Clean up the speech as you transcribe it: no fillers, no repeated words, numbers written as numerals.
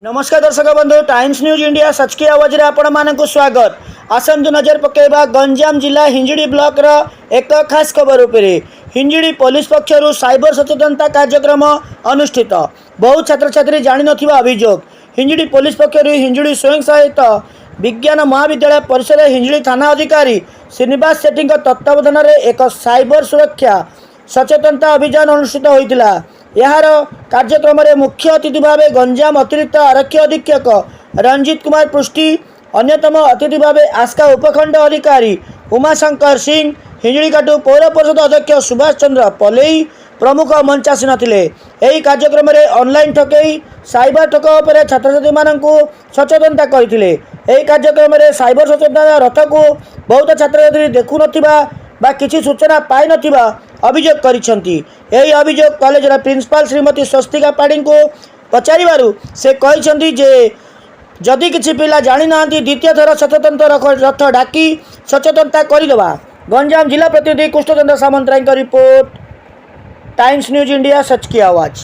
ନମସ୍କାର ଦର୍ଶକ ବନ୍ଧୁ, ଟାଇମ୍ସ ନ୍ୟୁଜ୍ ଇଣ୍ଡିଆ ସଚ୍ କି ଆୱାଜରେ ଆପଣମାନଙ୍କୁ ସ୍ୱାଗତ। ଆସନ୍ତୁ ନଜର ପକାଇବା ଗଞ୍ଜାମ ଜିଲ୍ଲା ହିଞ୍ଜିଳି ବ୍ଲକର ଏକ ଖାସ୍ ଖବର ଉପରେ। ହିଞ୍ଜିଳି ପୋଲିସ ପକ୍ଷରୁ ସାଇବର ସଚେତନତା କାର୍ଯ୍ୟକ୍ରମ ଅନୁଷ୍ଠିତ। ବହୁ ଛାତ୍ରଛାତ୍ରୀ ଜାଣିନଥିବା ଅଭିଯୋଗ। ହିଞ୍ଜିଳି ପୋଲିସ ପକ୍ଷରୁ ହିଞ୍ଜିଳି ସ୍ୱୟଂଶାସିତ ବିଜ୍ଞାନ ମହାବିଦ୍ୟାଳୟ ପରିସରରେ ହିଞ୍ଜିଳି ଥାନା ଅଧିକାରୀ ଶ୍ରୀନିବାସ ସେଠୀଙ୍କ ତତ୍ତ୍ୱାବଧାନରେ ଏକ ସାଇବର ସୁରକ୍ଷା ସଚେତନତା ଅଭିଯାନ ଅନୁଷ୍ଠିତ ହୋଇଥିଲା। ଏହାର କାର୍ଯ୍ୟକ୍ରମରେ ମୁଖ୍ୟ ଅତିଥି ଭାବେ ଗଞ୍ଜାମ ଅତିରିକ୍ତ ଆରକ୍ଷୀ ଅଧୀକ୍ଷକ ରଞ୍ଜିତ କୁମାର ପୃଷ୍ଟି, ଅନ୍ୟତମ ଅତିଥି ଭାବେ ଆସ୍କା ଉପଖଣ୍ଡ ଅଧିକାରୀ ଉମାଶଙ୍କର ସିଂ, ହିଞ୍ଜିଳିକାଟୁ ପୌର ପରିଷଦ ଅଧ୍ୟକ୍ଷ ସୁଭାଷ ଚନ୍ଦ୍ର ପଲେଇ ପ୍ରମୁଖ ମଞ୍ଚାସୀନ ଥିଲେ। ଏହି କାର୍ଯ୍ୟକ୍ରମରେ ଅନଲାଇନ୍ ଠକେଇ, ସାଇବର ଠକ ଉପରେ ଛାତ୍ରଛାତ୍ରୀମାନଙ୍କୁ ସଚେତନତା କରିଥିଲେ। ଏହି କାର୍ଯ୍ୟକ୍ରମରେ ସାଇବର ସଚେତନତା ରଥକୁ ବହୁତ ଛାତ୍ରଛାତ୍ରୀ ଦେଖୁନଥିବା ବା କିଛି ସୂଚନା ପାଇନଥିବା ଅଭିଯୋଗ କରିଛନ୍ତି। ଏହି ଅଭିଯୋଗ କଲେଜର ପ୍ରିନ୍ସିପାଲ ଶ୍ରୀମତୀ ସ୍ୱସ୍ତିକା ପାଢ଼ୀଙ୍କୁ ପଚାରିବାରୁ ସେ କହିଛନ୍ତି ଯେ ଯଦି କିଛି ପିଲା ଜାଣିନାହାନ୍ତି, ଦ୍ୱିତୀୟ ଥର ସଚେତନତା ରଥ ଡାକି ସଚେତନତା କରିଦେବା। ଗଞ୍ଜାମ ଜିଲ୍ଲା ପ୍ରତିନିଧି କୃଷ୍ଣଚନ୍ଦ୍ର ସାମନ୍ତରାୟଙ୍କ ରିପୋର୍ଟ, ଟାଇମ୍ସ ନ୍ୟୁଜ୍ ଇଣ୍ଡିଆ, ସଚ୍ କି ଆୱାଜ।